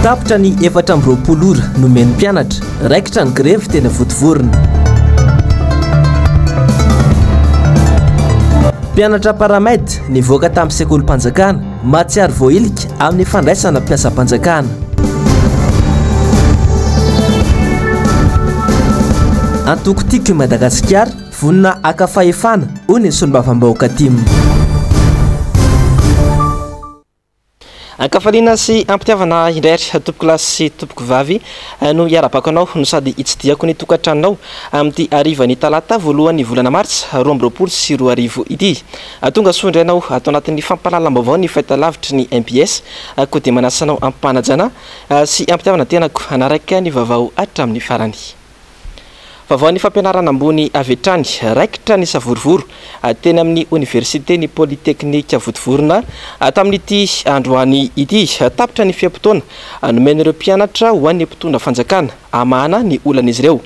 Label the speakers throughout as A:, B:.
A: Tapitra ny 24 ora nomen'ny mpianatra, raikitra ny grevy teny Vontovorona. Mpianatra Paramed nivoaka tamin'ny sekolim-panjakana, mahatsiaro voahilika amin'ny fandraisana mpiasam-panjakana. Antoko Tiako i Madagasikara, vonona haka fahefana, hoy ny solombavambahoaka tim.
B: Ankafaliana sy ampitiavana indray ary tompokolahy sy tompokovavy no hiarabako anao no sady hitsidihako ny tokantranonao amin'ity harivan'ny talata voalohan'ny volana martsa 2022 ity. Tonga soa indray anao ato anatin'ny fampahalalam-baovao ny fahitalavitry ny mbs koa dia manasa anao amim-panajana sy ampitiavana tenako hanaraka ny vaovao hatramin'ny farany. Vaovaon'ny fampianarana ambony avy hatrany, raikitra ny savorovoro teny amin'ny oniversiten'ny Polyteknika Vontovorona tamin'ity androany ity. Tapitra ny fe-potoana nomen'ireo mpianatra ho an'ny mpitondra fanjakana hamahana ny olan'izy ireo.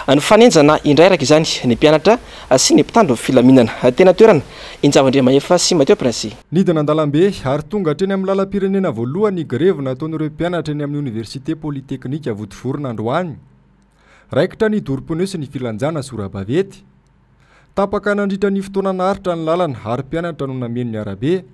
B: Nifanenjana indray araka izany ny mpianatra sy ny mpitandro filaminana. Teny an-toerana, Injavo Andriamahefa sy Mathieu Prince.
C: Nidina an-dalambe ary tonga hatreny amin'ny lalam-pirenena voalohany ny grevy nataon'ireo mpianatra eny amin'ny oniversite Polyteknika Vontovorona androany. Raikitra ny doro pneu sy ny filanjana sora-baventy. Tapaka nandritra ny fotoana naharitra ny lalana ary mpianatra no nameno ny arabe.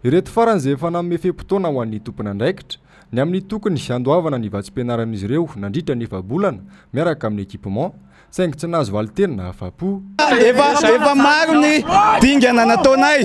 C: Ireto farany izay efa nanome fe-potoana ho an'ny tompon'andraikitra ny amin'ny tokony handoavana ny vatsim-pianaran'izy ireo nandritra ny efa-bolana miaraka amin'ny équipement saingy tsy nahazo valin-teny nahafa-po.
D: Efa maro ny dingana nataonay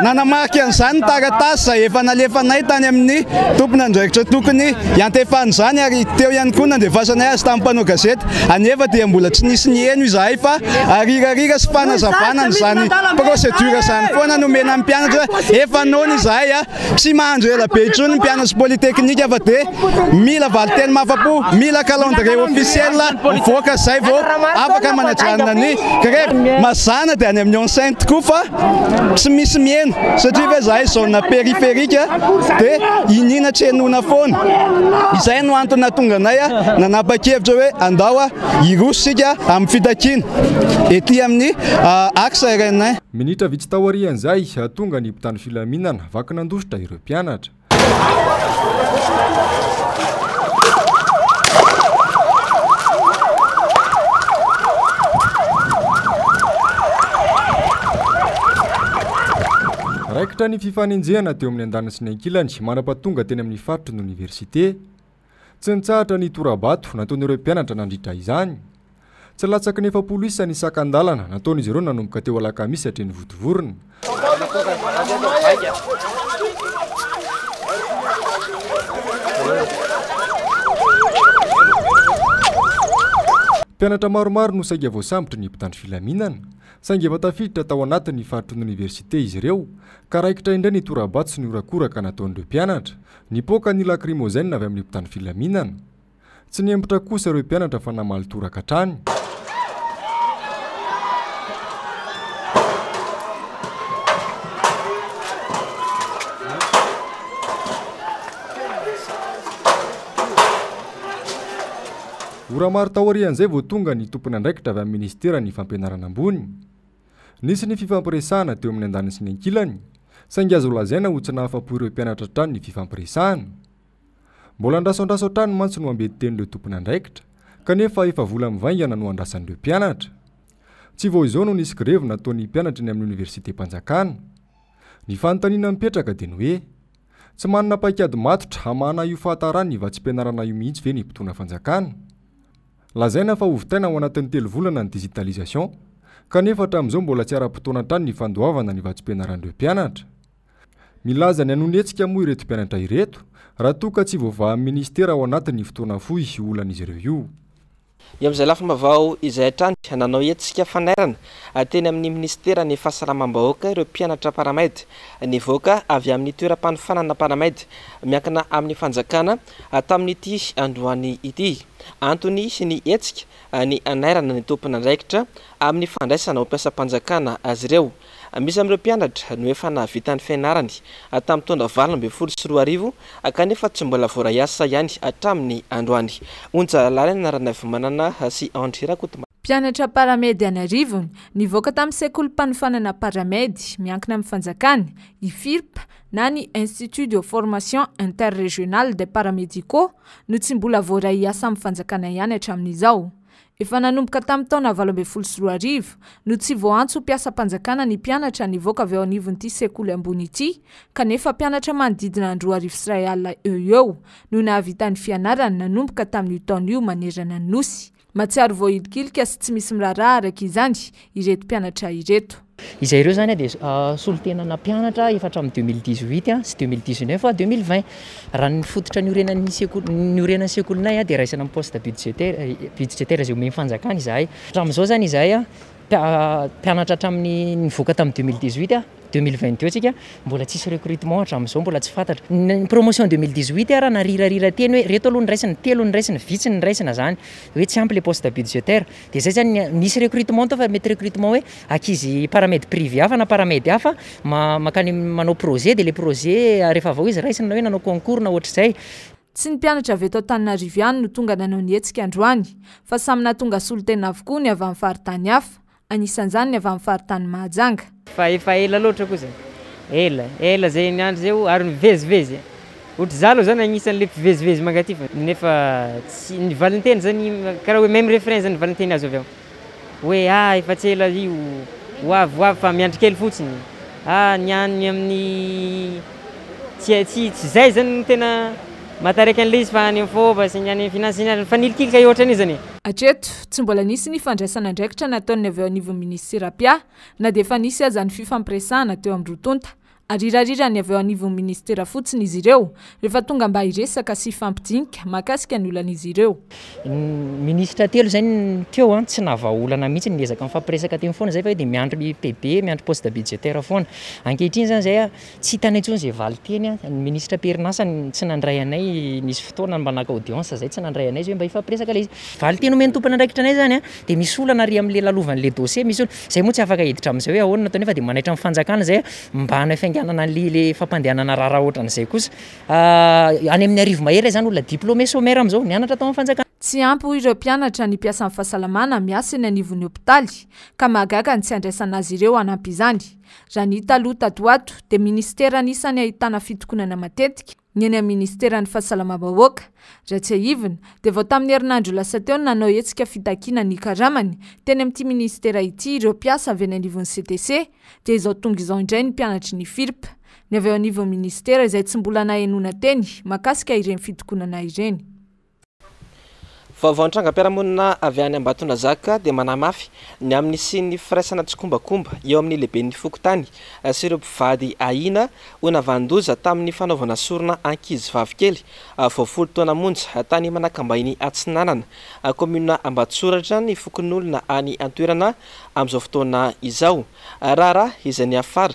D: nanamarika an'izany ny taratasy izay efa nalefanay tany amin'ny tompon'andraikitra tokony hiantefan'izany ary teo ihany koa nandefasanay azy tamin'ny mpanao gazety anefa dia mbola tsy nisy niheno izahay fa arirarira sy fanazavana an'izany procédure izany foana nomena ny mpianatra efa noana izahay a. Tsy mahandry ela be intsony ny mpianatry polytechnique fa dia mila valinteny mahafapo, mila calendrier officiel mivoaka izay vao afaka manajanona ny grevy. Mazàna dia any amin'ny enceinte koa fa tsy misy miheno satria ve izahay zone périphérique dia iniana tsy henoina foana. Izay no antony nahatonga anay nanapa-kevitra hoe andao hiroso isika amin'ny fitakiana ety amin'ny axe RN.
C: Minitra vitsy taorian'izay, tonga ny mpitandro filaminana, vaky nandositra ireo mpianatra. Raikitra ny fifanenjehana teo amin'ny andaniny sy ny ankilany mandra-pahatonga teny amin'ny faritry ny oniversite. Tsy nitsahatra ny tora-bato nataon'ireo mpianatra nandritra izany. Tsy latsaky ny 40 isa ny sakan-dalana nataon'izy ireo nanomboka teo Alakamisy hatreny Vontovorona. Mpianatra maromaro no saika voasambotry ny mpitandro filaminana, saingy efa tafiditra tao anatin'ny faritry ny oniversite izy ireo, ka raikitra indray ny tora-bato sy ny horakoraka nataon'ireo mpianatra. Nipoaka ny lakrimôzena avy amin'ny mpitandro filaminana. Tsy nihemotra kosa ireo mpianatra fa namaly toraka hatrany. Ora maro taorian'izay vao tonga ny tompon'andraikitra avy amin'ny minisiteran'ny fampianarana ambony. Nisy ny fifampiresahana teo amin'ny andaniny sy ny ankilany, saingy azo lazaina ho tsy nahafa-po ireo mpianatra hatrany ny fifampiresahana. Mbola andraso andraso hatrany mantsy no ambeti-tenin'ireo tompon'andraikitra, kanefa efa vola mivaingana no andrasan'ireo mpianatra. Tsy vao izao no nisy grevy nataon'ny mpianatra eny amin'ny oniversitem-panjakana. Ny fanontaniana mipetraka dia ny hoe, tsy manana paikady matotra hamahana io fahataran'ny vatsim-pianarana io mihitsy ve ny mpitondra fanjakana? Lazaina fa hovitaina ao anatin'ny telo volana ny digitalisation, kanefa hatramin'izao mbola tsy ara-potoana hatrany ny fandoavana ny vatsim-pianaran'ireo mpianatra. Milaza ny hanohy ny hetsika moa ireto mpianatra ireto raha toa ka tsy voavahan'ny minisitera ao anatin'ny fotoana fohy io olan'izy ireo io.
B: Eo amin'izay lafim-baovao izay hatrany, nanao hetsika fanairana teny amin'ny minisiteran'ny Fahasalamam-bahoaka ireo mpianatra Paramed nivoaka avy amin'ny toeram-panofanana Paramed miankina amin'ny fanjakana tamin'ity androany ity. Antony ny hetsika ny hanairana ny tompon'andraikitra amin'ny fandraisana ho mpiasam-panjakana azy ireo. Misy amin'ireo mpianatra no efa nahavita ny fianarany tamin'ny taona 2018 kanefa tsy mbola voaray asa ihany hatramin'ny androany. Onja Lalaina Ranaivomanana sy Andry Rakotomanana.
E: Mpianatra Paramed an'arivony nivoaka tamin'ny sekolim-panofanana Paramed miankina amin'ny fanjakana, IFIRP, na ny Institut de Formation Interrégionale des Paramédicaux no tsy mbola voaray hiasa amin'ny fanjakana ihany hatramin'izao. Efa nanomboka tamin'ny taona 2018 no tsy voaantso ho mpiasam-panjakana ny mpianatra nivoaka avy ao anivon'ity sekoly ambony ity kanefa mpianatra manodidina ny 2100 eo ho eo no nahavita ny fianarany nanomboka tamin'io taona io manerana ny Nosy. Mahatsiaro voahilikilika sy tsy misy miraharaha araka izany ireto mpianatra ireto.
F: Izay ireo izany dia solontenana mpianatra efa hatramin'ny 2018 sy 2019 ary 2020. Raha ny fototra niorenan'ny sekoly, niorenan'ny sekolinay dia raisina amin'ny poste budgétaire, budgétaire izay omen'ny fanjakana izahay. Hatramin'izao izany izahay mpianatra hatramin'ny nivoaka tamin'ny 2018, 2022 tsika mbola tsisy recrutement hatramin'izao mbola tsy fantatra. Ny promotion 2018 ara narirarira teny hoe reto aloha ny raisina, telo ny raisina, vitsy ny raisina zany hoe tsy ampy le poste budgétaire. Dia zay zany nisy recrutement tao fa mety recrutement hoe ankizy paramed privé hafa na paramed hafa mankany manao projet dia le projet rehefa avy ao izy raisina na hoe nanao concours na ohatr'izay.
E: Tsy ny mpianatra avy eto Antananarivo ihany no tonga nanao ny hetsika androany fa samy nahatonga solontena avokoa ny avy amin'ny faritany hafa. Anisan'izany ny avy amin'ny faritany Mahajanga.
G: Fa efa ela loatra koa zay. Ela, ela zay niandry zay o, ary mivezivezy. Ohatry za aloha zany agnisan'le mpivezivezy mankaty fa nefa tsy, ny valinteny zany karaha hoe même refrain zany valinteny azo avy ao. Hoe ah efa tsy ela io, ho avy ho avy fa miandry kely fotsiny. Ah ny any amin'ny tsy tsy tsy zay zany no tena mahataraiky an'le izy fa any amin'ny fôba sy ny any amin'ny finance sy ny any, mifanilikilikay ohatran'io zany e.
E: Hatreto, tsy mbola nisy ny fandraisana andraikitra nataon'ny avy eo anivon'ny minisitera mpiahy na dia efa nisy aza ny fifampiresahana teo amin'ny roa tonta. Arirariran'ny avy eo anivon'ny minisitera fotsiny izy ireo rehefa tonga mba hiresaka sy hifampidinika mahakasika ny olan'izy ireo.
F: Minisitra telo izay ny teo an, tsy nahavaha olana mihitsy, niezaka nifampiresaka teny foana izay fa hoe dia miandry PB, miandry poste budgétaire foana. Ankehitriny izany izay an, Tsy hitanay intsony izay valinteny an, ny ministra am-perinasa tsy nandray anay, nisy fotoana mba naka audience zay tsy nandray anay izy hoe mba hifampiresaka ilay izy. Valinteny omen'ny tompon'andraikitra anay izany an, dia misy olana ary amin'ilay lalovan'ilay dossier, misy olana, izay moa tsy afaka hiditra amin'izay hoe ahoana no atao nefa dia manaitra ny fanjakana izay mba hanafainganana an'ilay ilay fampandehanana raharaha ohatran'izay kosa. Any amin'ny arivo mahery izany olona diplômé sommaire amin'izao, nianatra tao amin'ny fanjakana.
E: Tsy ampy hoy ireo mpianatra ny mpiasan'ny fahasalamana miasa eny anivon'ny hopitaly ka mahagaga ny tsy handraisana azy ireo hanampy izany. Raha ny hita aloha tato ho ato dia minisitera anisan'ny ahitana fitokonana matetika ny eny amin'ny minisiteran'ny Fahasalamam-bahoaka. Raha tsiahivina dia vao tamin'ny herinandro lasa teo no nanao hetsika fitakiana ny karamany teny amin'ity minisitera ity ireo mpiasa avy eny anivon'ny CTC dia izao tonga izao indray ny mpianatry ny FIRP ny avy eo anivon'ny minisitera izay tsy mbola nahenoana teny mahakasika ireny fitokonana ireny.
B: Vaovao nitrangam-piarahamonina avy any Ambatondrazaka dia manamafy ny amin'ny hisian'ny firaisana tsikombakomba eo amin'ny lehiben'ny fokontany sy ireo mpivady ahiana ho navanin-doza tamin'ny fanaovana sorona ankizivavy kely vao folo taona monja tany Manakambahiny Atsinanana, kaominina Ambatosoratra ny fokonolona any an-toerana amin'izao fotoana izao. Raharaha izay niafara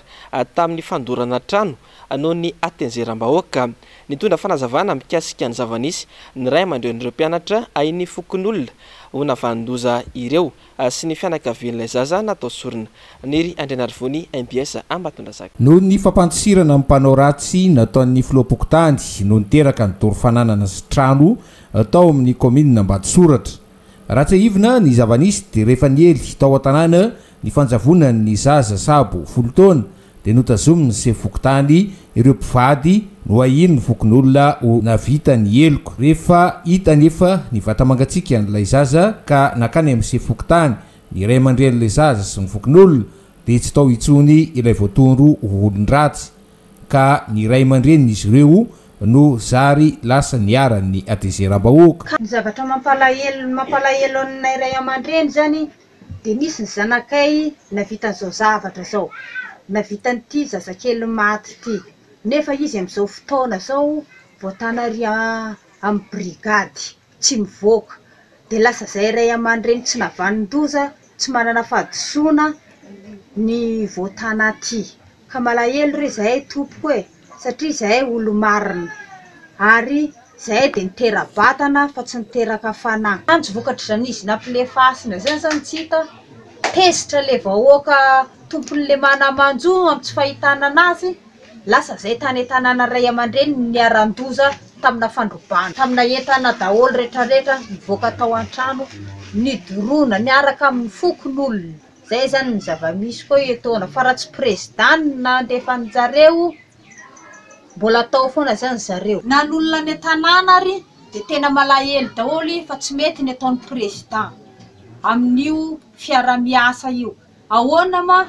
B: tamin'ny fandorana trano noho ny hatenzeram-bahoaka. Nitondra fanazavana mikasika ny zava-nisy ny ray aman-drenin'ireo mpianatra ahian'ny fokonolona ho navanin-doza ireo sy ny fianakavian'ilay zaza natao sorona. Niry Andrianarivony, mbs Ambatondrazaka.
H: Noho ny fampandosirana ny mpanao ratsy nataon'ny filoham-pokontany no niteraka ny doro fananana sy trano tao amin'ny kaominina Ambatosoratra. Raha tsiahivina ny zava-nisy dia rehefa niely tao an-tanàna ny fanjavonan'ny zaza sabo folo taona dia notazomin'ny sefo fokontany ireo mpivady noahian'ny fokonolona ho nahavita ny heloka. Rehefa hita anefa ny vata-mangatsiakan'ilay zaza ka nakany amin'ny sefo fokontany ny ray aman-drenin'ilay zaza sy ny fokonolona dia tsy tao intsony ilay voatondro ho olon-dratsy ka ny ray aman-drenin'izy ireo no zary lasa niharan'ny hatezeram-bahoaka.
I: Ny zavatra mampalahelo mampalahelo anay ray aman-dreny zany Dia nisy ny zanakay navita an'izao zavatra izao, navita an'ity zazakely maty ity, nefa izy amin'izao fotoana izao voatana ary amin'ny brigady, tsy mivoaka. Dia lasa izay ray aman-dreny tsy navanon-doza, tsy manana fahadisoana ny voatana aty. Ka malahelo re izahay tompoko e! satria izahay olo-marina ary izahay dia nitera-batana fa tsy niteraka fanahy. Kanjo vokatr'izany izy nampilefasina izany izany tsy hita, tezitra ilay vahoaka tompon'ilay mana-manjo amin'ny tsy fahitana anazy, lasa izay tany an-tanàna ray aman-dreny no niharan-doza tamina fandrobana, tamina entana daholo retraretra nivoaka tao an-trano Nidoroana niaraka amin'ny fokonolona. Zay zany ny zava-misy koa etoana fa raha tsy président no nandefa anjareo mbola tao foana zany zareo. Na ny olona any an-tanàna ary dia tena malahelo daholo fa tsy mety ny ataon'ny président amin'io fiarahamiasa io. Ahoana ma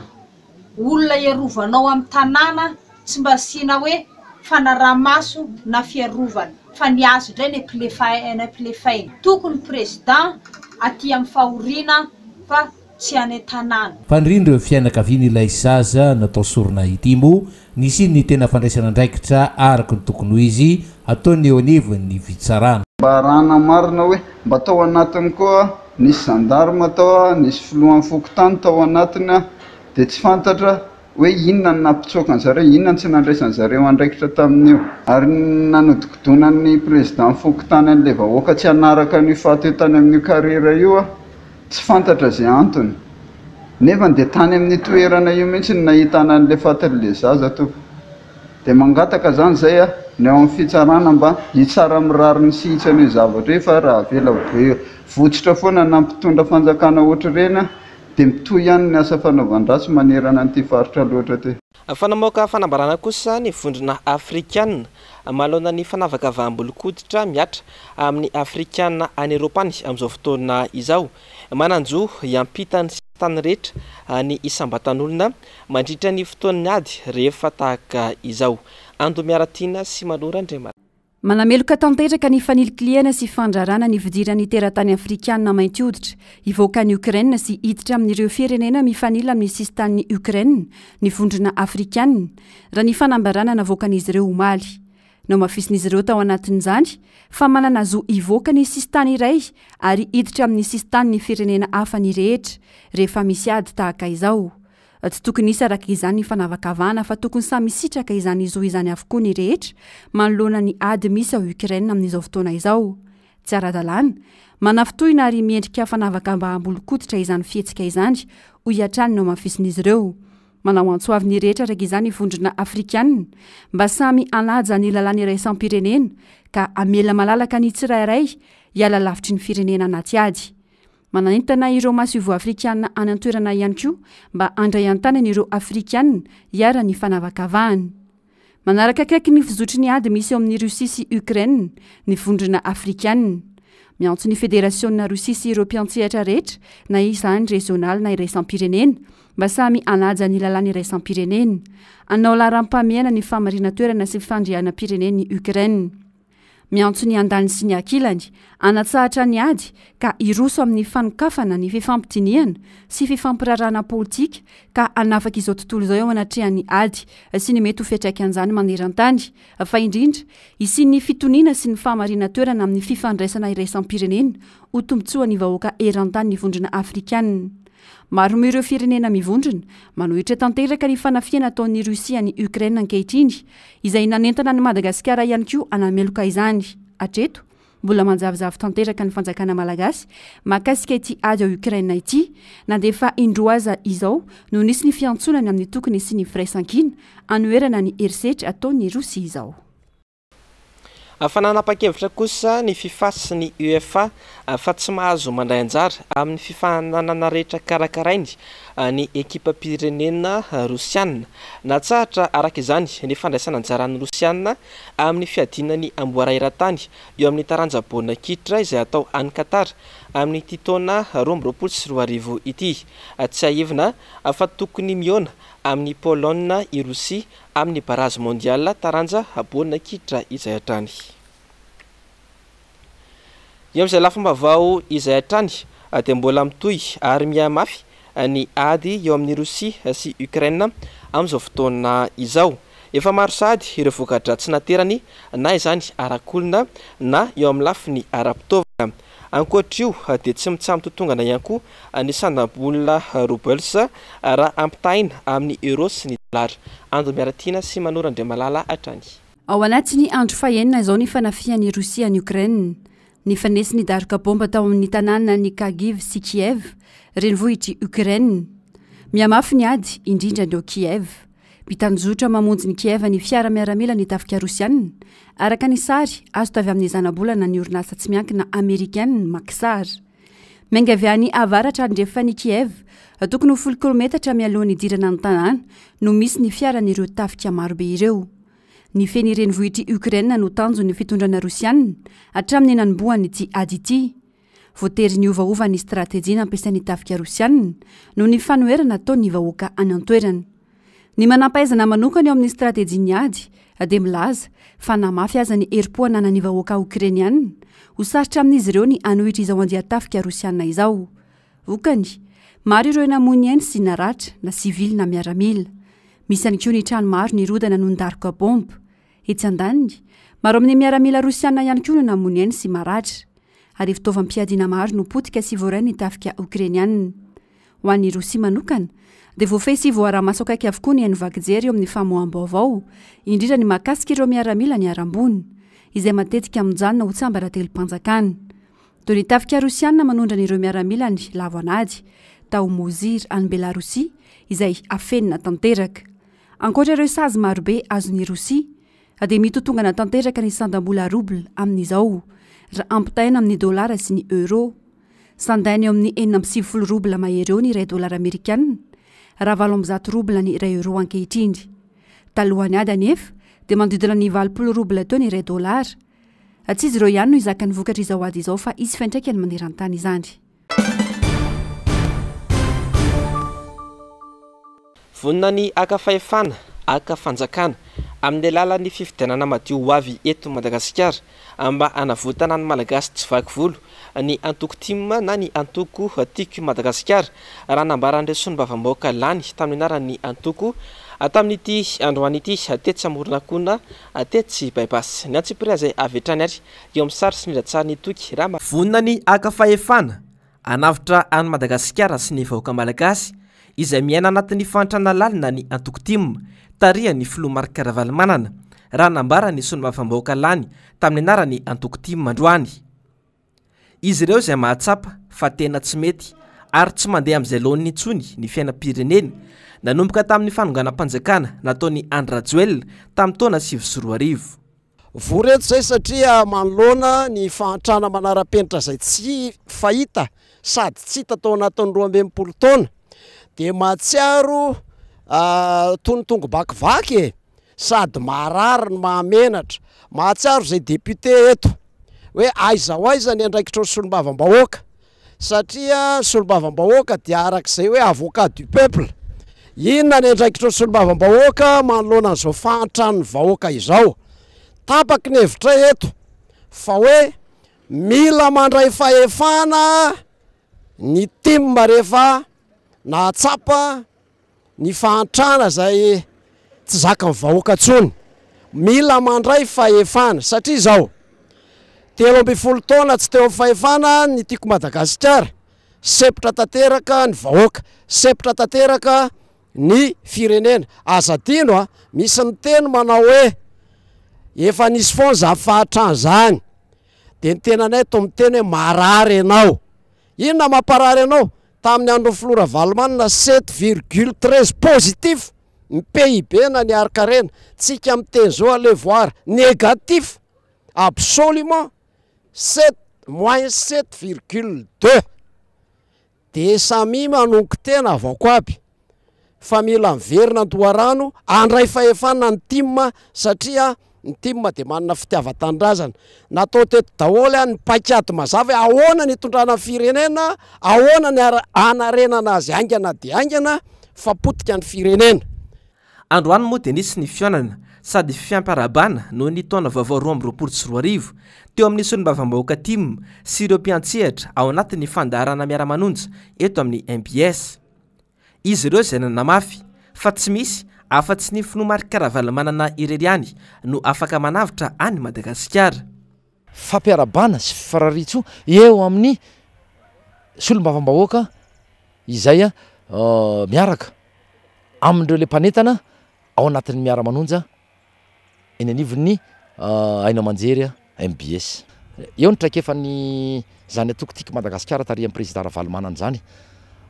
I: olona iarovanao amin'ny tanàna tsy mba asiana hoe fanaraha-maso na fiarovana fa ny azy indray no ampilefaina. Tokony président aty amin'ny fahoriana fa tsy any an-tanàna.
H: Fanirian'ireo fianakavian'ilay zaza natao sorona ity moa ny hisian'ny tena fandraisana andraikitra araka ny tokony ho izy ataon'ny eo anivon'ny fitsarana.
J: Mba arahana marina hoe mba tao anatiny koa nisy gendarme tao, nisy filohan'ny fokontany tao anatiny dia tsy fantatra hoe inona no nampitsoaka an'zareo, inona no tsy nandraisan'zareo andraikitra tamin'io. Ary ny nanodikodonan'ny président fokontany an'ilay vahoaka tsy hanaraka an'io faty io tany amin'io carrière io tsy fantatra izay antony. Nefa dia tany amin'io toerana io mihitsy no nahitana an'ilay fatin'ilay zaza tompoko. Dia mangataka izany izay ny ao amin'ny fitsarana mba hitsara amin'ny rariny sy hitsiny io zavatra io fa raha avela ho be votsotra foana na mpitondra fanjakana ohatr'ireny dia mitohy ihany ny asa fanaovan-dratsy manerana an'ity faritra loatra ity.
B: Fa namoaka fanambarana kosa ny Vondrona Afrikana manoloana ny fanavakavaham-bolon-koditra mihatra amin'ny Afrikana any Eoropa any amin'izao fotoana izao. Manan-jo hiampita ny sisintany rehetra ny isam-batan'olona mandritra ny fotoan'ny ady rehefa tahaka izao. Ando Miaratiana sy Manoro Andriamalala.
K: Manameloka tanteraka ny fanilikilihana sy fandrarana ny fidiran'ny teratany Afrikana mainty hoditra hivoaka an'i Ukraine sy hiditra amin'ireo firenena mifanila amin'ny sisintanin'i Ukraine ny Vondrona Afrikana, raha ny fanambarana navoakan'izy ireo omaly. Nohamafisin'izy ireo tao anatin'izany fa manana zo hivoaka ny sisintany iray ary hiditra amin'ny sisintanin'ny firenena hafa ny rehetra rehefa misy ady tahaka izao. Tsy tokony hisy araka izany ny fanavakavahana fa tokony samy hisitraka izany zo izany avokoa ny rehetra manoloana ny ady misy ao Ukraine amin'izao fotoana izao. Tsy ara-dalàna, manafintohina ary miendrika fanavakavaham-bolon-koditra izany fihetsika izany, hoy hatrany ny nohamafisin'izy ireo. Manao antso avo ny rehetra araka izany ny Vondrona Afrikanina mba samy hanaja ny lalàna iraisam-pirenena ka hamela malalaka ny tsirairay hiala lavitry ny firenena anaty ady. Manentana ireo masoivoho afrikana any an-toerana ihany koa mba handray an-tanana ireo Afrikana iharan'ny fanavakavahana. Manaraka akaiky ny fizotry ny ady misy eo amin'i Russie sy Ukraine ny Vondrona Afrikana. Miantso ny Federasiona Rosia sy ireo mpiantsehatra rehetra na izany rezionaly na iraisam-pirenena mba samy hanaja ny lalàna iraisam-pirenena. Hanao laharam-pahamehana ny fahamarinan-toerana sy fandrianam-pirenen'i Ukraine. Miantso ny andaniny sy ny ankilany hanatsahatra ny ady ka hiroso amin'ny fanokafana ny fifampidinihana sy fifampiraharahana politika ka hanafaka izao tontolo izao eo anatrehan'ny ady sy ny mety ho fiantraikan'izany maneran-tany fa indrindra hisian'ny fitoniana sy ny fahamarinan-toerana amin'ny fifandraisana iraisam-pirenena ho tombontsoan'ny vahoaka eran-tany ny Vondrona Afrikanina. Maro moa ireo firenena mivondrona, manohitra tanteraka ny fanafihana ataon'i Russie an'i Ukraine ankehitriny, izay nanentana an'i Madagasikara ihany koa hanameloka izany. Hatreto, mbola manjavozavo tanteraka ny fanjakana malagasy mahakasika ity ady ao Ukraine ity, na dia efa indroa aza izao no nisy ny fiantsoana ny amin'ny tokony hisian'ny firaisankina hanoherana ny herisetra ataon'i Rosia izao.
B: Fa nanapa-kevitra kosa ny Fifa sy ny UEFA fa tsy mahazo mandray anjara amin'ny fifaninanana rehetra karakarainy ny ekipam-pirenena rosiana. Natsahatra araka izany ny fandraisana anjaran'ny Rosiana amin'ny fiadiana ny amboara eran-tany eo amin'ny taranja baolina kitra izay hatao any Qatar amin'ity taona 2022 ity. Tsiahivina fa tokony mihaona amin'i Pologne i Rosia amin'ny barazy mondial taranja baolina kitra izay hatrany. Eo amin'izay lafim-baovao izay hatrany dia mbola mitohy ary mihamafy ny ady eo amin'i Rosia sy Ukraine amin'izao fotoana izao. Efa maro sahady ireo voka-dratsy naterany na izany arak'olona na eo amin'ny lafiny ara-pitaovana. Ankoatr'io dia tsy mitsaha-mitotongana ihany koa ny sandam-bola roubles raha ampitahaina amin'ny euro sy ny dolara. Ando Miaratiana sy Manoro Andriamalala hatrany.
K: Ao anatin'ny andro fahenina izao ny fanafihan'i Rosia an'i Ukraine. Nifanesy ny daroka baomba tao amin'ny tanànan'i Kharkiv sy Kiev, renivohitr'i Ukraine. Mihamafy ny ady, indrindra ny ao Kiev. Mitanjozotra mamonjy ny Kiev ny fiara miaramila ny tafika Rosiana, araka ny sary azo tavy amin'ny zanabolana ny orinasa tsy miankina Amerikana Maxar. Miainga avy any avaratra andrefan'i Kiev, tokony ho 10 kilometatra mialohan'ny hidirana ny tanàna, no misy ny fiaran'ireo tafika marobe ireo. Nifehy ny renivohitr'i Ukraine no tanjon'ny fitondrana rosiana hatramin'ny nanombohan'ity ady ity. Voatery niovaova ny stratejia nampiasain'ny tafika rosiana noho ny fanoherana ataon'ny vahoaka any an-toerana. Ny manampahaizana manokana eo amin'ny stratejian'ny ady dia milaza fa na mafy aza ny herim-po ananan'ny vahoaka okrainiana, ho sarotra amin'izy ireo ny hanohitra izao andian-tafika rosiana izao. Vokany, maro ireo namoy ny ainy sy naratra, na sivily na miaramila. Misy ihany koa ny trano maro nirodana noho ny daroka baomba. Etsy andaniny, maro amin'ny miaramila rosiana ihany koa no namoy ny ainy sy maratra. Ary fitaovam-piadiana maro no potika sy voarain'ny tafika okrainiana. Ho an'i Rosia manokana, dia voafehy sy voara-maso akaiky avokoa ny haino vaky jery eo amin'ny famoaham-baovao, indrindra ny mahakasika ireo miaramila niharam-boina, izay matetika mijanona ho tsiambaratelom-panjakana. Toy ny tafika rosiana manondrana ireo miaramilany lavo an'ady tao Mozyr any Belarosia, izay afenina tanteraka. Ankoatra ireo sazy marobe azon'i Rosia, dia mitotongana tanteraka ny sandam-bola rouble amin'izao, raha ampitahaina amin'ny dolara sy ny euro. Sandaina eo amin'ny 96 rouble mahery eo ny iray dolara amerikana, raha 108 rouble ny iray euro ankehitriny. Talohan'ny ady anefa, dia manodidina ny 80 rouble teo ny iray dolara. Tsy izy ireo ihany no hizaka ny vokatr'izao ady izao fa hisy fiantraikany maneran-tany izany.
B: Vonona ny haka fahefana, haka fanjakana, amin'ny alalan'ny fifidianana madio ho avy eto Madagasikara mba hanavotana ny Malagasy tsy vaky volo ny antoko tim na ny antoko Tiako i Madagasikara, raha nambaran'ireo solombavambahoaka lany tamin'ny anaran'ny antoko tamin'ity androany ity tetsy Amoronakona tetsy By-pass. Ny antsipiriany izay avy hatrany ary eo amin'ny sary sy ny rindran-tsarin'i Toky Rama. Vonona ny haka fahefana, hanavotra an'i Madagasikara sy ny vahoaka Malagasy izay miaina anatin'ny fahantrana lalina ny antoko tim, tarihan'ny filoha Marc Ravalomanana, raha nambaran'ny solombavambahoaka lany tamin'ny anaran'ny antoko tim androany. Izy ireo izay mahatsapa fa tena tsy mety ary tsy mandeha amin'izay laoniny intsony ny fiainam-pirenena, nanomboka tamin'ny fanonganam-panjakana nataon'i Andry Rajoelina tamin'ny taona 2009.
L: Vory eto izay satria manoloana ny fahantrana manara-penitra izay tsy fahita sady tsy hita tao anatin'ny 62 taona dia mahatsiaro toy ny tongo-bakivaky e! sady maharary no mahamenatra. Mahatsiaro izay député eto hoe aiza ho aiza ny andraikitry ny solombavambahoaka satria ny solombavambahoaka dia arak'izay hoe avocat du peuple. Inona ny andraikitry ny solombavambahoaka manoloana an'izao fahantran'ny vahoaka izao? Tapaky ny hevitray eto fa hoe mila mandray fahefana ny tim rehefa nahatsapa ny fahantrana izay tsy zakan'ny vahoaka intsony. Mila mandray fahefana satria izao, 13 taona tsy teo amin'ny fahefana ny Tiako Madagasikara, sempotra tanteraka ny vahoaka, sempotra tanteraka ny firenena. Aza adino a, misy miteny manao hoe efa nisy foana izany fahantrana izany, dia ny tenanay toa miteny hoe marary ianao. Inona mamparary anao? Tamin'ny andron'ny filoha Ravalomanana sept virgule treize positif ny PIB na ny harin-karena. Tsika miteny zao allez voir négatif absolument sept moins sept virgule deux. De samia manongo tena avao aby. fa mila miverina an-doharano handray fahefana ny tim satria ny tim dia manana fitiavan-tanindrazana. Natao teto daholo ny paikady mazava hoe ahoana ny hitondrana ny firenena, ahoana ny hanarenana azy haingana dia haingana fa potika ny firenena.
B: Androany moa dia nisy ny fihaonana sady fiampiarahabana noho ny taona vaovao 2022 teo amin'ny solombavambahoaka tim sy ireo mpiantsehatra ao anatin'ny fandaharana miara-manonja eto amin'ny mbs. Izy ireo izay nanamafy fa tsy misy afa-tsy ny filoha Marc Ravalomanana irery ihany no afaka manavotra an'i Madagasikara.
M: Fampiarahabana sy firariantsoa eo amin'ny solombavambahoaka izay miaraka amin'ireo le mpanentana ao anatin'ny miara-manonja eny anivon'ny haino aman-jery mbs. Eo ny traikefan'ny izany antoko Tiako Madagasikara tarihan'ny Prezida Ravalomanana izany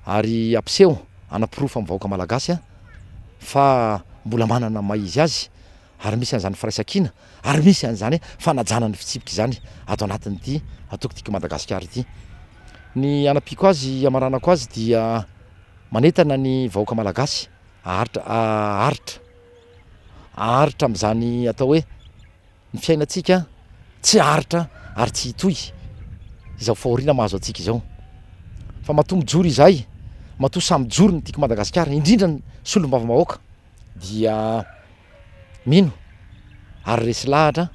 M: ary hampiseho, hanaporofo amin'ny vahoaka malagasy fa mbola manana ny maha izy azy ary misy an'izany firaisankina ary misy an'izany fanajana ny fitsipika izany ato anatin'ity antoko Tiako Madagasikara ity. Ny hanampiako azy, hamaranako azy dia manentana ny vahoaka malagasy haharitra haharitra haharitra amin'izany atao hoe ny fiainantsika tsy haharitra ary tsy hitohy izao fahoriana mahazo antsika izao. Fa matoa mijoro izahay, matoa samy mijoro ny Tiako Madagasikara, indrindra ny solombavambahoaka dia mino ary resy lahatra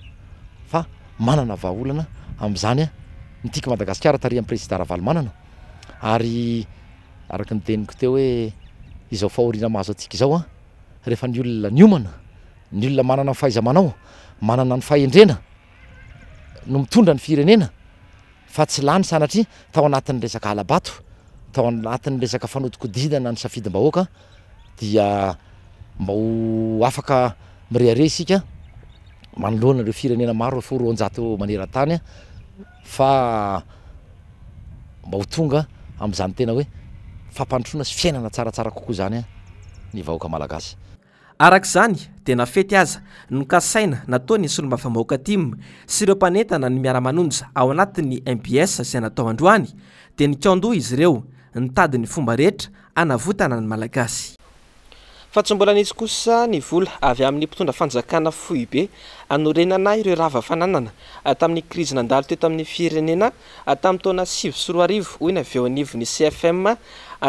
M: fa manana vahaolana amin'izany ny Tiako Madagasikara tarihan'ny Prezida Ravalomanana ary araka ny teniko teo hoe izao fahoriana mahazo antsika izao rehefa ny olona niomana, ny olona manana ny fahaiza-manao, manana ny fahendrena no mitondra ny firenena fa tsy lany sanatria tao anatin'ny resaka hala-bato, tao anatin'ny resaka fanodikodinana ny safidim-bahoaka dia mba ho afaka mirehareha isika manoloana ireo firenena maro efa ho 200 maneran-tany fa mba ho tonga amin'izany tena hoe fampandrosoana sy fiainana tsaratsara kokoa izany ny vahoaka malagasy.
B: Araka izany dia na fety aza no kasaina nataon'ny solombavambahoaka tim sy ireo mpanentana ny miara-manonja ao anatin'ny mbs izay natao androany dia nikaon-doha izy ireo nitady ny fomba rehetra hanavotana ny Malagasy. Fa tsy mbola nisy kosa ny vola avy amin'ny mpitondra fanjakana foibe hanorenana ireo rava fananana tamin'ny krizy nandalo teto amin'ny firenena tamin'ny taona 2009, hoy ny avy eo anivon'ny CFM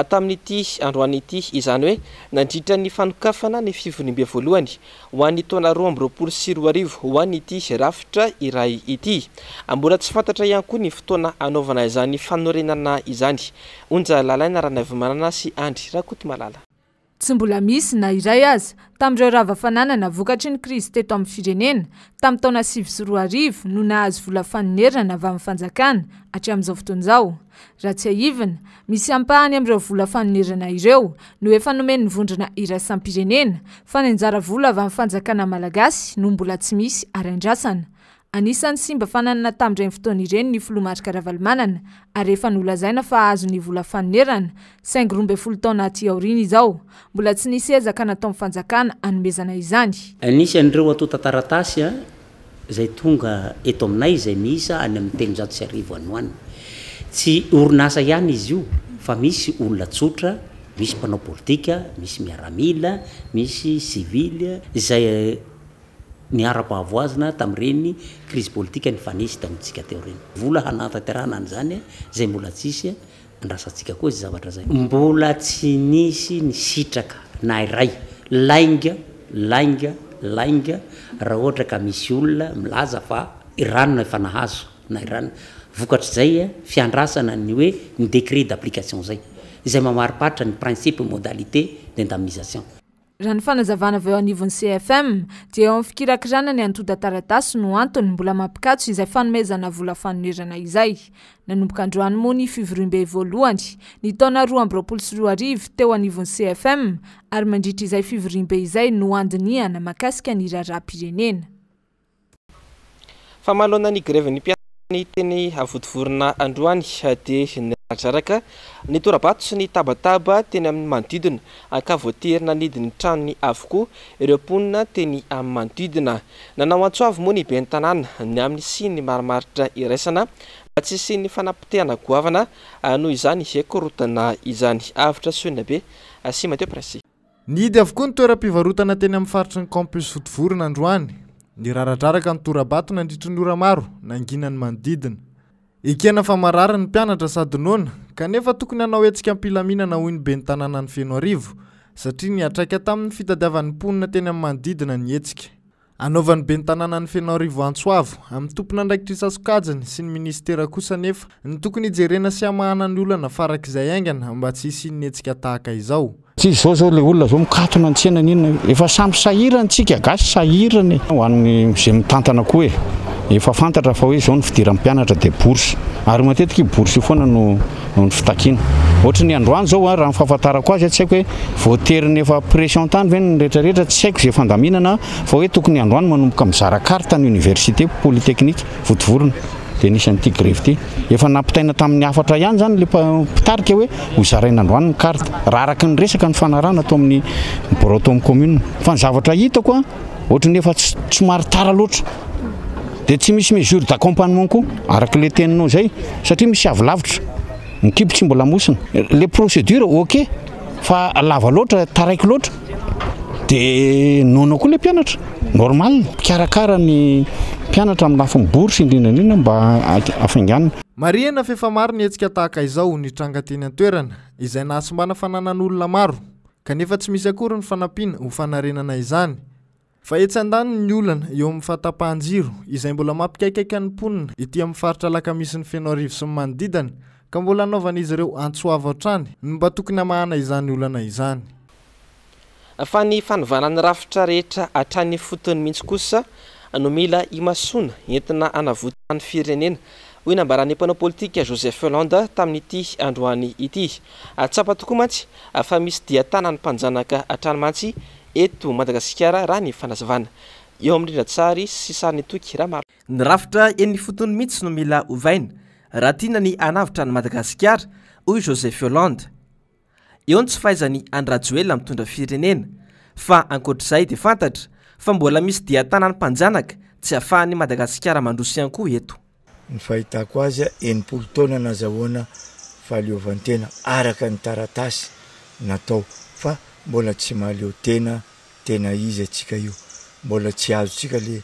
B: tamin'ity androany ity, izany hoe nandritra ny fanokafana ny fivoriambe voalohany ho an'ny taona 2022 ho an'ity rafitra iray ity. Mbola tsy fantatra ihany koa ny fotoana hanaovana izany fanorenana izany. Onja Lalaina Ranaivomanana sy Andry Rakotomalala.
E: Tsy mbola misy na iray aza tamin'ireo rava fananana vokatry ny krizy teto amin'ny firenena tamin'ny taona 2009 no nahazo vola fanonerana avy amin'ny fanjakana hatramin'izao fotoana izao. Raha tsiahivina, misy ampahany amin'ireo vola fanonerana ireo no efa nomen'ny vondrona iraisam-pirenena fa ny anjara vola avy amin'ny fanjakana malagasy no mbola tsy misy ary andrasana. Anisan'ny simba fananana tamin'ireny fotoana ireny ny filoha Marc Ravalomanana ary efa nolazaina fa hahazo ny vola fanonerana, saingy 12 taona aty aoriana izao, mbola tsy nisy ezaka nataon'ny fanjakana hanomezana izany.
N: Anisan'ireo antontan-taratasy izay tonga eto aminay izay miisa any amin'ny 1300 any ho any. Tsy orinasa ihany izy io fa misy olona tsotra, misy mpanao politika, misy miaramila, misy sivily izay niharam-pahavoazana tamin'ireny krizy politika nifanesy tamintsika teo ireny. Vola hanatanterahana an'izany izay mbola tsisy, andrasantsika koa izay zavatra izay. Mbola tsy nisy ny sitraka na iray. Lainga, lainga, lainga raha ohatra ka misy olona milaza fa i ranona efa nahazo na i ranona. Vokatr'izay fiandrasana ny hoe ny décret d'application izay, izay mamariparitra ny principe modalité d'indemnisation.
E: Raha ny fanazavana avy eo anivon'ny CFM dia eo amin'ny fikirakirana ny antontan-taratasy no antony mbola mampikatso izay fanomezana vola fanonerana izay. Nanomboka androany moa ny fivoriambe voalohany ny taona 2022 teo anivon'ny CFM ary mandritra izay fivoriambe izay no handinihana mahakasika ny raharaham-pirenena.
B: Fa manoloana ny grevin'ny mpiasan'ny teny Vontovorona androany dia niradraraka ny tora-bato sy ny tabataba teny amin'ny manodidina ka voatery nanidy ny tranony avokoa ireo mponina teny amin'ny manodidina. Nanao antso avo moa ny ben'ny tanàna ny amin'ny hisian'ny marimaritra iraisana mba tsy hisian'ny fanapotehana goavana noho izany korontana izany. Avotra Soinabe sy Mathieu Prince.
O: Nihidy avokoa ny toeram-pivarotana teny amin'ny faritry ny Campus Vontovorona androany. Niraradraraka ny tora-bato nandritry ny ora maro, nangina ny manodidina. Ekena fa marary ny mpianatra sady noana, kanefa tokony hanao hetsika am-pilaminana hoy ny ben'ny tanànan'i Fenoarivo, satria niantraika tamin'ny fitadiavan'ny mponina teny amin'ny manodidina ny hetsika. Anaovan'ny ben'ny tanànan'i Fenoarivo antso avo amin'ny tompon'andraikitra isan-tsokajiny sy ny minisitera kosa anefa ny tokony hijerena sy hamahana ny olana farak'izay haingana mba tsy hisian'ny hetsika tahaka izao.
P: Tsy izao zao le olona zao mikatona ny tsenany inona efa samy sahirana tsika gasy sahirana e. Ho an'ny izay mitantana koa e, efa fantatra fa hoe izao ny fidiran'ny mpianatra dia bourse ary matetika io bourse io foana no ny fitakiana. Ohatry ny androany izao raha ny fahafantarako azy tsy haiko hoe voatery ny efa pression tany ve ny rehetra rehetra tsy haiko izay fandaminana fa hoe tokony androany manomboka mizara carte ny université polytechnique Vontovorona dia nisy an'ity grevy ity. Efa nampitaina tamin'ny hafatra ihany izany ilay mpitarika hoe ho zaraina androany ny carte raha araka ny resaka nifanarahana tao amin'ny birao tao amin'ny commune. Fa ny zavatra hitako an, ohatry ny efa somary tara loatra. Dia tsy misy mesure d'accompagnement koa araka ilay teninao izay satria misy avy lavitra. Ny kibo tsy mbola mosina. Le procédure ok fa lava loatra, taraiky loatra de noana koa le mpianatra. Normal. Mpikarakara ny mpianatra amin'ny lafiny bourse indrindra indrindra mba hafainganina.
O: Marihina fa efa maro ny hetsika tahaka izao nitranga teny an-toerana, izay nahasimbana fananan'olona maro, kanefa tsy misy akory ny fanampiana ho fanarenana izany. Fa etsy andaniny ny olana eo amin'ny fahatapahan-jiro izay mbola mampikaikaika ny mponina ety amin'ny faritra Alakamisin'i Fenoarivo sy ny manodidana ka mbola anaovan'izy ireo antso avo hatrany ny mba tokony hamahana izany olana izany.
B: Fa ny fanovana ny rafitra rehetra hatrany ifotony mihitsy kosa no mila imasoana entina hanavotana ny firenena, hoy nambaran'ny mpanao politika Joseph Hollande tamin'ity androany ity. Tsapa tokoa mantsy fa misy dian-tanan'ny mpanjanaka hatrany mantsy eto Madagasikara raha ny fanazavana. Eo amin'ny rindran-tsary sy sarin'i Toky Ramaro. Ny rafitra eny ifotony mihitsy no mila ovaina raha tiana ny hanavotra an'i Madagasikara, hoy Joseph Hollande. Eo ny tsy fahaizan'i Andry Rajoelina mitondra firenena, fa ankoatr'izay dia fantatra fa mbola misy dian-tanan'ny mpanjanaka tsy ahafahan'i Madagasikara mandroso ihany koa eto.
Q: Ny fahitako azy, 60 taona nazahoana fahaleovantena araka ny taratasy natao fa mbola tsy mahaleo tena tena izy atsika io, mbola tsy azontsika le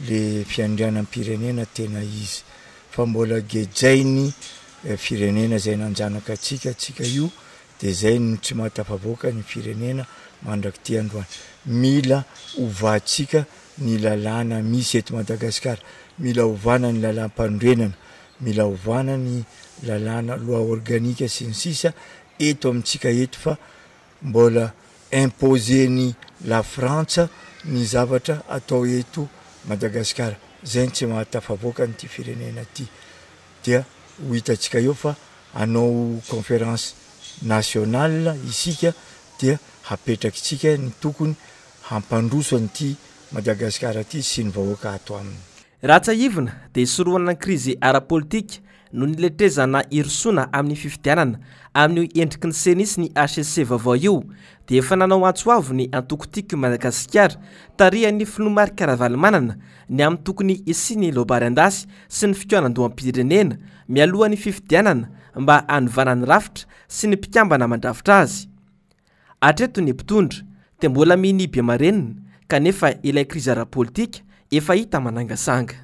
Q: le fiandrianam-pirenena tena izy fa mbola gejainy firenena zay nanjanaka atsika atsika io de zay no tsy mahatafavoaka ny firenena mandrak'ity androany. Mila ovatsika ny lalàna misy eto Madagasikara, mila ovana ny lalàm-panorenana, mila ovana ny lalàna loi organique sy ny sisa eto amintsika eto fa mbola imposer-n'i la Frantsa ny zavatra atao eto Madagasikara, zay no tsy mahatafavoaka an'ity firenena ity, dia ho hitantsika eo fa hanao conférence nationale isika dia hapetrakitsika ny tokony hampandroso an'ity Madagasikara ity sy ny vahoaka ato aminy.
B: Raha tsiahivina dia hisorohana ny krizy ara-politika noho ny letrezana hirosoana amin'ny fifidianana amin'io endriky ny Ceni sy ny hcc vaovao io dia efa nanao antso avo ny antoko Tiako i Madagasikara tarihan'ny filoha Marc Ravalomanana ny amin'ny tokony hisian'ny loabary an-dasy sy ny fikaonandoham-pirenena mialoha ny fifidianana mba hanovana ny rafitra sy ny mpikambana mandrafitra azy. Hatreto ny mpitondra dia mbola minia be marenina kanefa ilay krizy ara-politika efa hita manangasanga.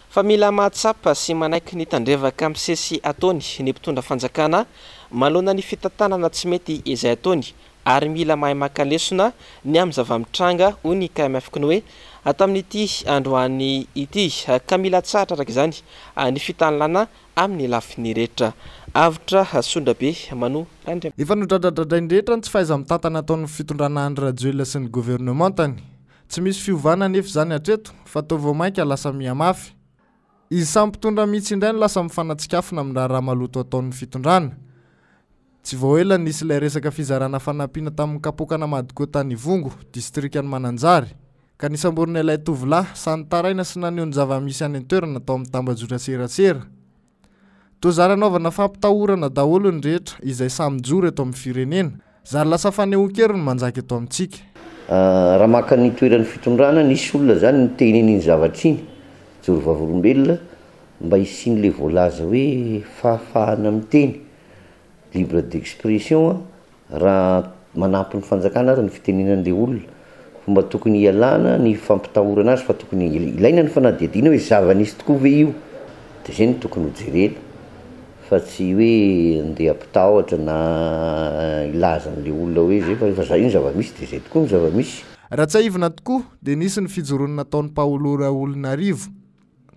B: Fa mila mahatsapa sy manaiky ny tandrevaka misesy ataony ny mpitondra fanjakana manoloana ny fitantanana tsy mety izay ataony ary mila mahay maka lesona ny amin'ny zava-mitranga hoy ny KMF Cnoe tamin'ity androany ity ka mila atsahatra araka izany ny fitanilana amin'ny lafiny rehetra. Avotra Sondrabe Mano Randriam.
O: Efa nodradradradrain'ny rehetra ny tsy fahaiza-mitantana ataon'ny fitondrana Andry Rajoelina sy ny governemantany. Tsy misy fiovana anefa izany hatreto fa toa vao mainka lasa mihamafy. Izy samy mpitondra mihitsy indray no lasa mifanatsikafona amin'ny raharaha maloto ataon'ny fitondrana. Tsy vao ela nisy ilay resaka fizarana fanampiana tamin'ny kapoakana Madco tany Ivongo, distrikan'i Mananjary. Ka nisamborina ilay tovolahy, sahy nitaraina sy naneho ny zava-misy any an-toerana tao amin'ny tambajotra serasera. Toa zary anaovana fampitahorana daholo ny rehetra izay sahy mijoro eto amin'ny firenena. Zary lasa fanehoan-kery ny manjaka eto amintsika.
R: Raha maka ny toeran'ny fitondrana, nisy olona zany niteny an'iny zavatra iny, joro vavolombelona, mba hisian'le voalaza hoe fahafahana miteny, libre d'expression, Raha manampy ny fanjakana ary ny fitenenan'ilay olona, fomba tokony hialana ny fampitahorana azy fa tokony ilaina ny fanadihadiana hoe zava-nisy tokoa ve io, dia izay no tokony ho jerena fa tsy hoe andeha hampitahotra na hilaza an'ilay olona hoe izay fa rehefa zay ny zava-misy dia izay tokoa ny zava-misy.
O: Raha tsiahivina tokoa dia nisy ny fijoroana nataon'i Paolo Raholinarivo,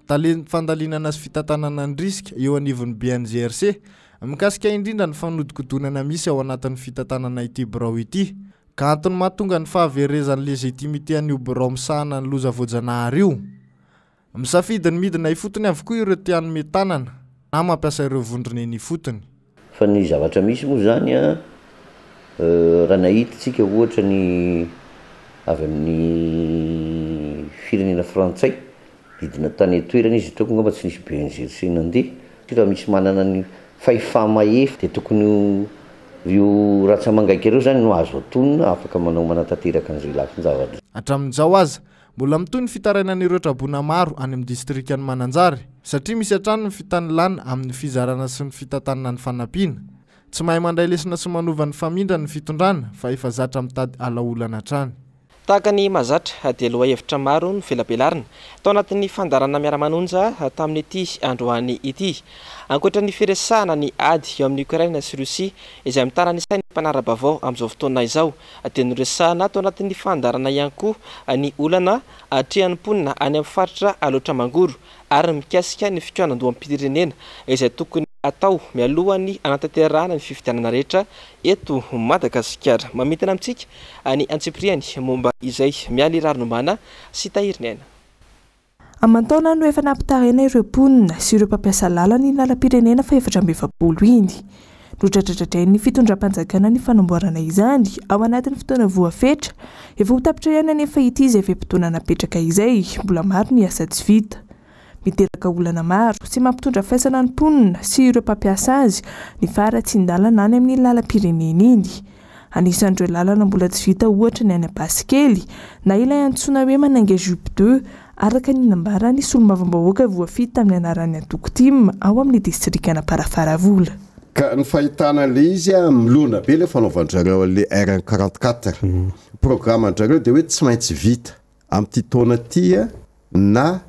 O: Talen'ny fandalinana sy fitantanana ny risika eo anivon'ny BNGRC, mikasika indrindra ny fanodikodonana misy ao anatin'ny fitantanana ity birao ity, ka antony mahatonga ny fahaverezan'ny légitimité an'io birao misahana ny loza voajanahary io. Misafidy ny midina ifotony avokoa ireo te hanome tanana na mampiasa ireo vondrona eny ifotony.
R: Fa ny zavatra misy moa zany an, raha nahita tsika ohatra ny avy amin'ny firenena frantsay, nidina tany an-toerana izy, ataoko angamba tsy nisy BNGRC nandeha, raha misy manana ny fahefa-mahefa dia tokony ho ireo ratsa-mangaika ireo zany no azo atonina afaka manao manatanteraka an'izay lafin-javatra.
O: Hatramin'izao aza, Mbola mitohy ny fitarainan'ireo traboina maro any amin'ny distrikan'i Mananjary, satria misy hatrany ny fitanilana amin'ny fizarana sy ny fitantanana ny fanampiana. Tsy mahay mandray lesona sy manova ny famindra ny fitondrana fa efa zatra mitady alaolana hatrany.
B: Tahaka ny mahazatra dia lohahevitra maro no velabelarina tao anatin'ny fandaharana Miara-manonja tamin'ity androany ity. Ankoatra ny firesahana ny ady eo amin'i Ukraine sy Russie izay mitana ny sain'ny mpanara-baovao amin'izao fotoana izao dia noresahana tao anatin'ny fandaharana ihany koa ny olana atrehan'ny mponina any amin'ny faritra Alaotra Mangoro ary ny mikasika ny fikaonandoham-pirenena izay tokony atao mialohan'ny hanatanterahana ny fifidianana rehetra eto Madagasikara. Mamintina amintsika ny antsipiriany momba izay Mialy Rahariniombana sy Tahiry Ny Aina.
S: Aman-taona no efa nampitaraina ireo mponina sy ireo mpampiasa lalana iny lalam-pirenena faha-44 iny. Nodradradradrain'ny fitondram-panjakana ny fanamboarana izany ao anatin'ny fotoana voafetra. Efa ho tapitra ihany anefa ity izay fe-potoana napetraka izay, mbola maro ny asa tsy vita. Miteraka olana maro sy mampitondra faisana ny mponina sy ireo mpampiasa azy ny faharatsian-dalana any amin'ny lalam-pirenena iny. Anisan'ireo lalana mbola tsy vita ohatra ny any Ampasikely na ilay antsoina hoe Manainga Jupe deux, araka ny nambaran'ny solombavambahoaka voafidy tamin'ny anaran'ny antoko tim ao amin'ny distrikan'Amparafaravola.
T: Ka ny fahitana an'ilay izy an, milona be ilay fanaovan-dry zareo an'ilay R 44. Programme-ndry zareo dia hoe tsy maintsy vita amin'ity taona ity na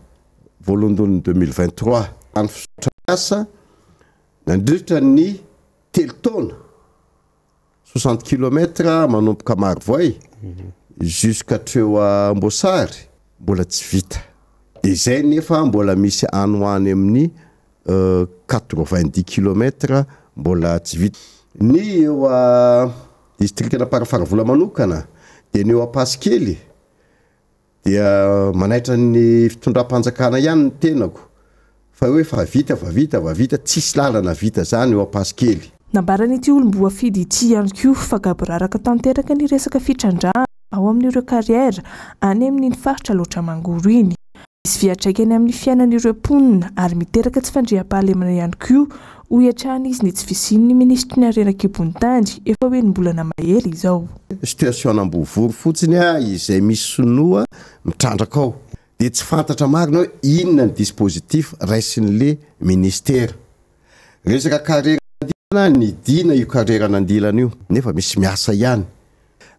T: voalohandohan'ny 2023. Ny fizotra asa nandritra ny telo taona. 60 kilomètre manomboka Marovoay jusqu'hatreo Amboasary mbola tsy vita. Dia izay nefa mbola misy any ho any amin'ny 90 kilomètre mbola tsy vita. Ny eo distrikan'Amparafaravola manokana dia ny eo Ampasikely Dia manaitra ny fitondram-panjakana ihany ny tenako fa hoe fa vita fa vita fa vita, tsisy lalana vita zany eo Ampasikely.
S: Nambaran'ity olom-boafidy ity ihany koa fa gaboraraka tanteraka ny resaka fitrandrahana ao amin'ireo carrière any amin'iny faritra Alaotra Mangoro iny. Misy fiantraikany amin'ny fiainan'ireo mponina ary miteraka tsy fandriampahalemana ihany koa, hoy hatrany izy ny tsy fisian'ny minisitry ny harena an-kibon'ny tany efa ho enim-bolana mahery izao.
T: Situation an'Ambovory fotsiny izay misy sinoa mitrandraka ao dia tsy fantatra marina hoe inona ny dispositif raisin'le ministera. Resaka carrière Andilana, nidina io carrière an'Andilana io nefa misy miasa ihany.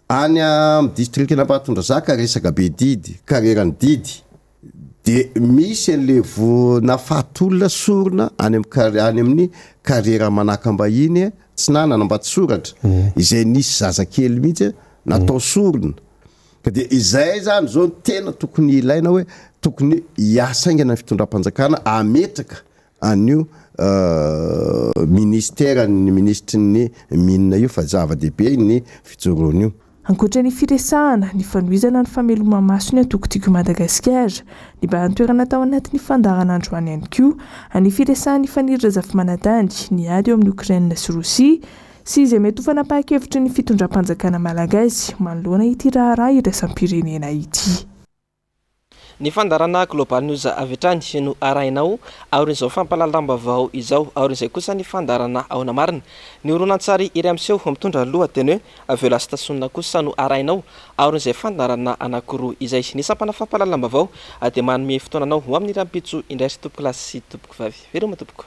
T: Any amin'ny distrikan'Ambatondrazaka resaka Bedidy, carrière an'i Didy. Dia misy an'le vo nafaty olona sorona any amin'ny car any amin'ny carrière Manakambahiny Atsinanana Ambatosoratra izay nisy zazakely mihitsy natao sorona. Ka dia izay zany zao no tena tokony ilaina hoe tokony hiasa haingana ny fitondram-panjakana hametraka an'io ministère ny minisitry ny mines io fa zava-dehibe ny fijoroan'io.
S: Ankoatra ny firesahana, ny fanohizana ny fameloma-maso ny antoko Tiako i Madagasikara, nibahan-toerana tao anatin'ny fandaharana androany ihany koa ny firesahan'i Faniry Razafimanantany ny ady eo amin'i Okraina sy Rosia sy izay mety ho fanapahan-kevitry ny fitondram-panjakana malagasy manoloana ity raharaha iraisam-pirenena ity.
B: Ny fandaharana Global News avy hatrany no arahinao aorian'izao fampahalalam-baovao izao. Aorian'izay kosa ny fandaharana Ahoana Marina. Ny horonantsary iray miseho mitondra ny lohateny hoe Velastason kosa no arahinao aorian'izay fandaharana anankiroa izay. Ny sampana fampahalalam-baovao dia manome fotoana anao ho amin'ny rahampitso indray ry tompokolahy sy tompokovavy. Veloma tompoko.